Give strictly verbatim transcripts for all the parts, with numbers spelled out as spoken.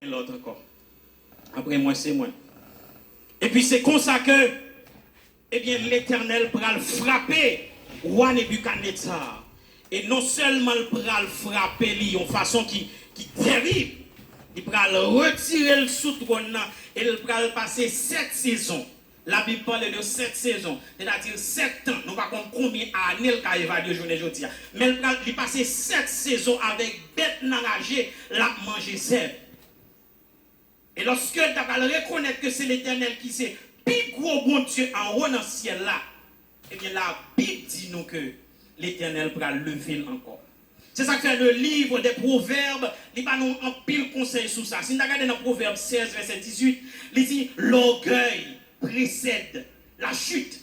Lòt ankò. Apre mwen, se mwen. Epi se konsa ke, ebyen, Letènèl pral frape wa Nebikadnetza. E non sèlman l pral frape li yon fason ki, ki tèrib, li pral retire l sou twòn nan e l pral pase sèt sezon. Labib pale de sèt sezon, sètadi sèt tan. Nou pa konn konbyen ane l ka evalye jounen jodi a. Men l pral, li pase sèt sezon avèk bèt nan raje, l ap manje zèb. E lòske l ta pral rekonèt ke se Letènèl ki se pi gwo Bondye anwo nan syèl la, ebyen, Labib di nou ke Letènèl pral leve l ankò. Se sa k fè le livre des Proverbes, li ba nou anpil konsèy sou sa. Si n ta gade nan Pwovèb sèz, vèsè dizuit, li di, L'orgueil précède la chute.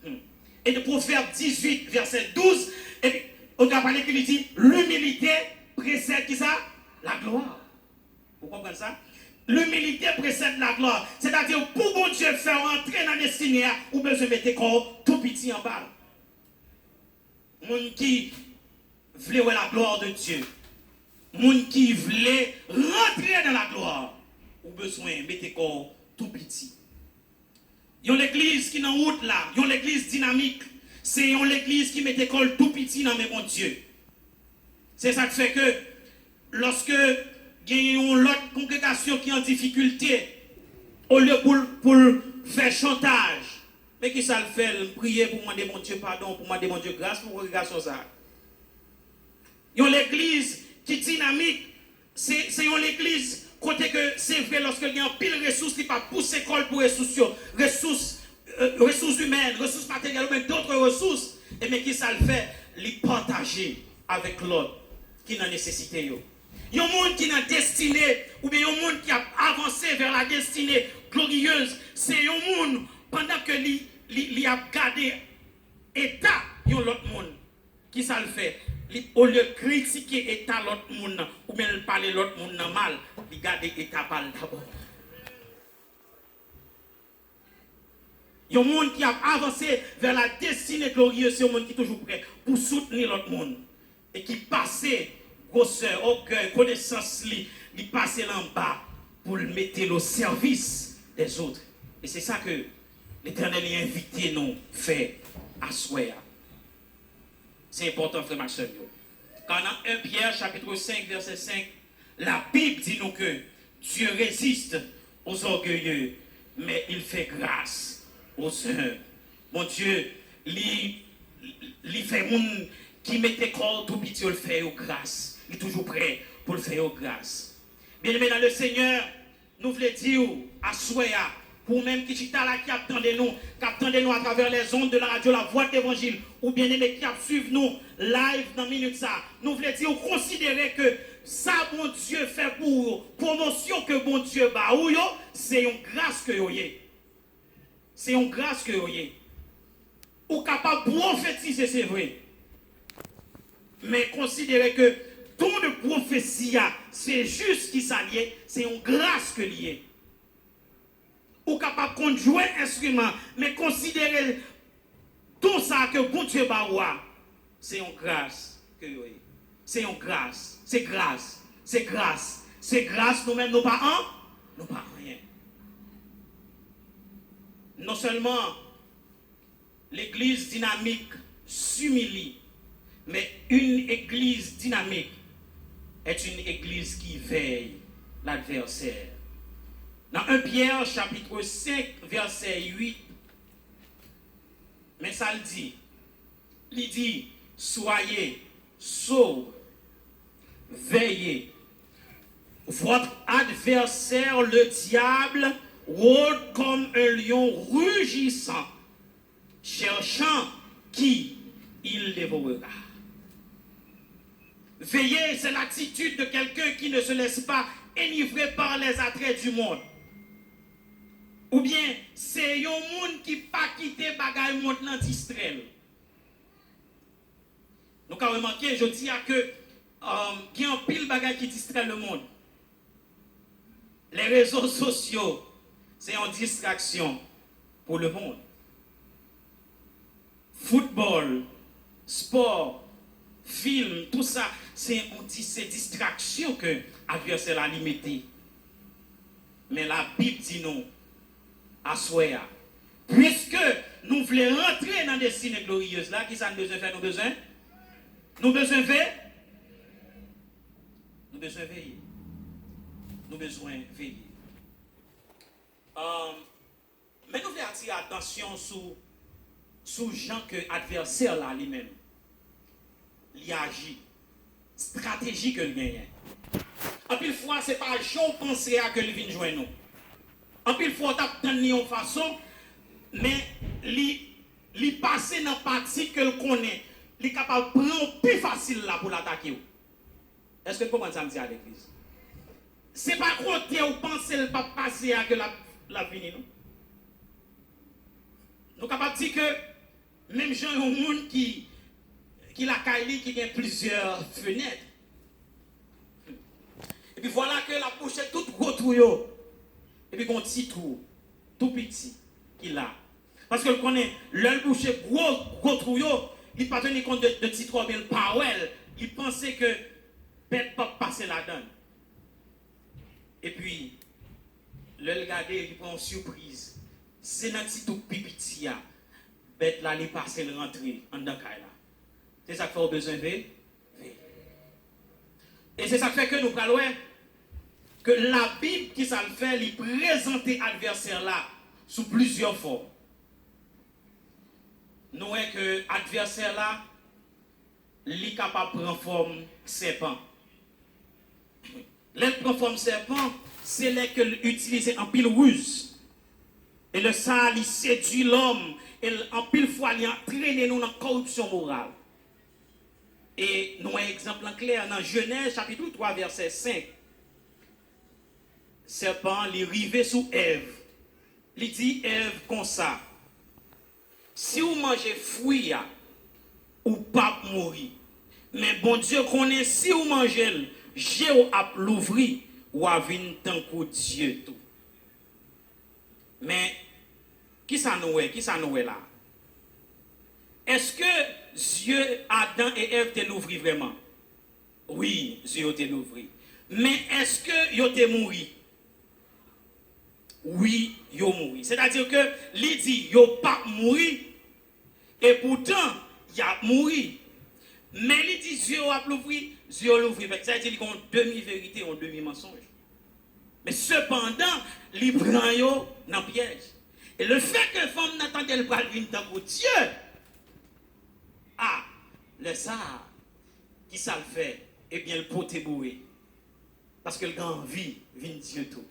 Hmm. E de Pwovèb dizuit, vèsè douz, epi, ou ta pale ki li di, L'humilité précède ki sa? La gloire. Ou konprann sa? L'humilité précède la gloire. Sètadi, pou Bondye fè w antre nan destine a, ou bezwen mete kò w tou piti anba l. Moun ki vle wè la gloire de Dieu, moun ki vle rantre nan la gloire, ou bezwen mete kò w tou piti. Yon legliz ki nan wout la, yon legliz dinamik, se yon legliz ki mete kò l tou piti nan men Bondye. Se sa k fè ke lòske gen yon lòt kongregasyon ki an difikilte, olye pou l, pou l fè chantaj, men ki sa l fè? L priye pou mande Bondye padon, pou mande Bondye gras pou kongregasyon sa a. Yon legliz ki dinamik, se, se yon legliz kote ke se vre, lòske l gen anpil resous, li pa pouse kò l pou resous yo, resous, euh, resous imèn, resous materyèl oubyen dòt resous, ebyen ki sa l fè? Li pataje avèk lòt ki nan nesesite yo. Yon moun ki nan destine, oubyen yon moun ki ap avanse vè la destine gloriyez, se yon moun, pandan ke li, li, li ap gade eta yon lòt moun, ki sa l fè? Li, olye kritike eta lòt moun nan, oubyen l pale lòt moun nan mal, li gade eta pa l dabò. Yon moun ki ap avanse vè la destine gloriyez, se yon moun ki toujou prè pou soutni lòt moun e ki pase gwosè, ògèy, konesans li, li pase l anba pou l mete l o sèvis dèzòt. E se sa ke Letènèl li envite nou fè aswè a. Se enpòtan, frè m ak sè m yo. Kan nan en Pyè, chapit senk, vèsè senk, Labib di nou ke Dieu résiste aux orgueilleux, mais il fait grâce aux humbles. Bondye, li, li fè moun ki mete kò yo tou piti yo, l fè yo gras. Li toujou prè pou l fè yo gras. Byeneme nan le Senyè, nou vle di w, aswè a, pou ou menm ki chita la, ki ap tande nou, k ap tande nou atravè les ondes de la radio La Voix de l'Évangile, ou byeneme ki ap swiv nou live nan minit sa, nou vle di w konsidere ke sa Bondye fè pou ou yo, pwomosyon ke Bondye ba ou yo, se yon gras ke yo ye. Se yon gras ke yo ye. Ou kapab pwofetize, se vre. Men konsidere ke don de pwofesi a, se jis ki sa l ye, se yon gras ke li ye. Ou kapab konn jwe enstriman, men konsidere don sa a ke Bondye ba ou a, se yon gras ke yo ye. Se yon gras, se gras, se gras, se gras, nou menm nou pa an, nou pa anyen. Non sèlman legliz dinamik s'humilie, mais une église dynamique est une église qui veille l'adversaire. Nan en Pyè, chapit senk, vèsè uit, men sa l di, li di, Soyez sobre, veillez. Votre adversaire, le diable, rôde comme un lion rugissant, cherchant qui il dévorera. Veiller, c'est l'attitude de quelqu'un qui ne se laisse pas enivrer par les attraits du monde. Oubyen, se yon moun ki pa kite bagay mond lan distrè l. Nou ka remake jodi a ke, um, gen anpil bagay ki distrè lemonn. Les réseaux sociaux, se yon distraksyon pou lemonn. Foutbòl, spò, fim, tou sa, Se yon dis-, se distraksyon ke advèsè la li mete. Men Labib di nou, aswè a, piske nou vle rantre nan destine gloriyez la, kisa n bezwen fè? Nou bezwen, nou bezwen ve-, nou bezwen veye. Nou bezwen veye. Um, Men nou vle atire atansyon sou, sou jan ke advèsè la li menm, li aji, estrateji ke l genyen. Anpil fwa, se pa jan w panse a ke li vin jwenn ou. Anpil fwa, w t ap tann li yon fason, men li, li pase nan pati ke l konnen li kapab pran w pi fasil la pou l atake w. Èske n konprann sa m di a, legliz? Se pa kote w panse l p ap pase a ke l ap, l ap vini, non. Nou kapab di ke menm jan yon moun ki, ki lakay li, ki gen plizyè fenèt, epi vwala ke l ap bouche tout gwo twou yo, epi gen yon ti twou tou piti ki la. Paske l konnen, lè l bouche gwo, gwo twou yo, li pa teni kont de, de ti twou a, oubyen l pa wè l, li panse ke bèt p ap pase ladan l. Epi, lè l gade, li pran yon sipriz. Se nan ti twou pi piti a, bèt la, li pase, l rantre anndan kay la. Se sa k fè w bezwen ve-, veye. E se sa k fè ke nou pral wè ke Labib, kisa l fè, li prezante advèsè la sou plizyè fòm. Nou wè ke advèsè la, li kapab pran fòm sèpan. Lè l pran fòm sèpan, se lè ke l itilize anpil riz. E lè sa a, li sedui lòm, e l, anpil fwa, li antrene nou nan kòripsyon moral. E nou wè egzanp lan klè nan Jenèz chapit twa, vèsè senk. Sèpan an, li rive sou Èv. Li di Èv konsa, "Si w manje fwi a, ou p ap mouri. Men Bondye konnen si w manje l, je w ap louvri, w a vin tankou Dye tou." Men, kisa nou wè? Kisa nou wè la? Èske zye Adan e Èv te louvri vrèman? Wi, zye yo te louvri. Men èske yo te mouri? Wi, yo mouri. Sètadi ke li di yo p ap mouri, e poutan, y ap mouri. Men li di zye yo ap louvri, zye yo louvri. Sa vle di li gen yon demi verite, yon demi mansonj. Men sepandan, li pran yo nan pyèj. E lefètke fanm nan tande l pral vin tankou Dye, a, lè sa a, kisa l fè? Ebyen, l pote boure. Paske l gen anvi vin Dye tou.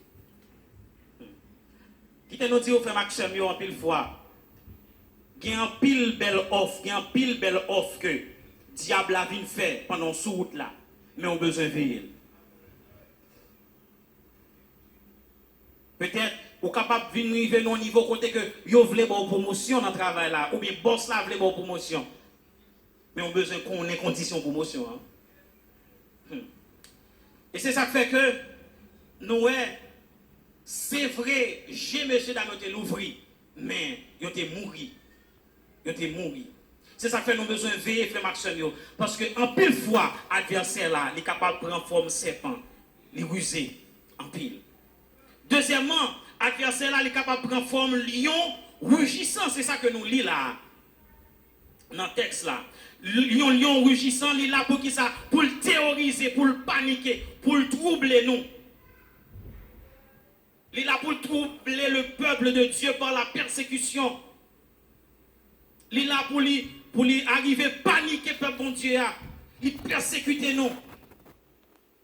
Kite nou di w, frè m ak sè m yo, anpil fwa, gen anpil bèl òf, gen anpil bèl òf ke dyab la vin fè pandan w sou wout la, men w bezwen veye l. Petèt, ou kapab vin rive nan yon nivo kote ke yo vle ba w pwomosyon nan travay la, oubyen bòs la vle ba w pwomosyon. Men w bezwen konnen kondisyon pwomosyon an. Hmm. E se sa k fè ke nou wè, se vre, je mesye dam yo te louvri, men yo te mouri. Yo te mouri. Se sa k fè nou bezwen veye, frè m ak sè m yo, paske anpil fwa, advèsè la, li kapab pran fòm sèpan. Li rize anpil. Dezyèmman, advèsè la, li kapab pran fòm lyon rujisan. Se sa ke nou li la a, nan tèks la. L-, yon lyon rujisan, li la pou kisa? Pou l teworize, pou l panike, pou l twouble nou. Li la pou l trouble le peuple de Dieu par la persécution. Li la pou li, pou li arive panike pèp Bondye a. Li pèsekite nou.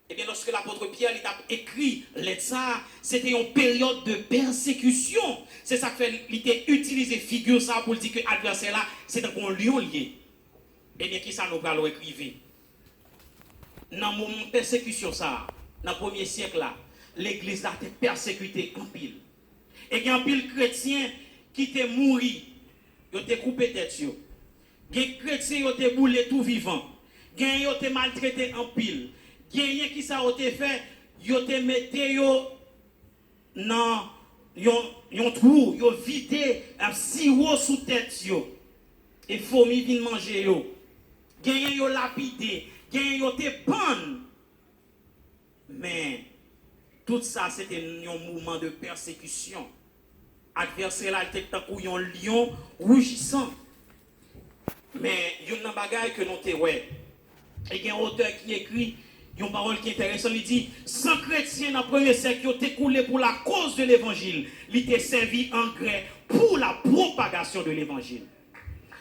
Ebyen, lòske lapot Pyè li t ap ekri lèt sa a, se te yon peryòd de pèsekisyon. Se sa k fè li te itilize figi sa a pou l di ke advèsè la, se tankou yon lyon l ye. Ebyen, kisa nou pral wè k rive? Nan moman pèsekisyon sa a, nan premye syèk la, legliz la te pèsekite anpil. E gen anpil kretyen ki te mouri, yo te koupe tèt yo. Gen kretyen yo te boule tou vivan. Genyen yo te maltrete anpil. Genyen kisa yo te fè? Yo te mete yo nan yon, yon twou, yo vide, eh, siwo sou tèt yo. E fomi vin manje yo. Genyen yo lapide, Gen yo te pann. Men, tout sa se te yon moman de pèsekisyon. Advèsè la te tankou yon lyon roujisan. Men, youn nan bagay ke nou te wè, e gen otè ki ekri yon pawòl ki enteresan, li di, san kretyen nan premye sèk yo te koule pou lakoz de levanjil, li te sèvi angrè pou la pwopagasyon de levanjil.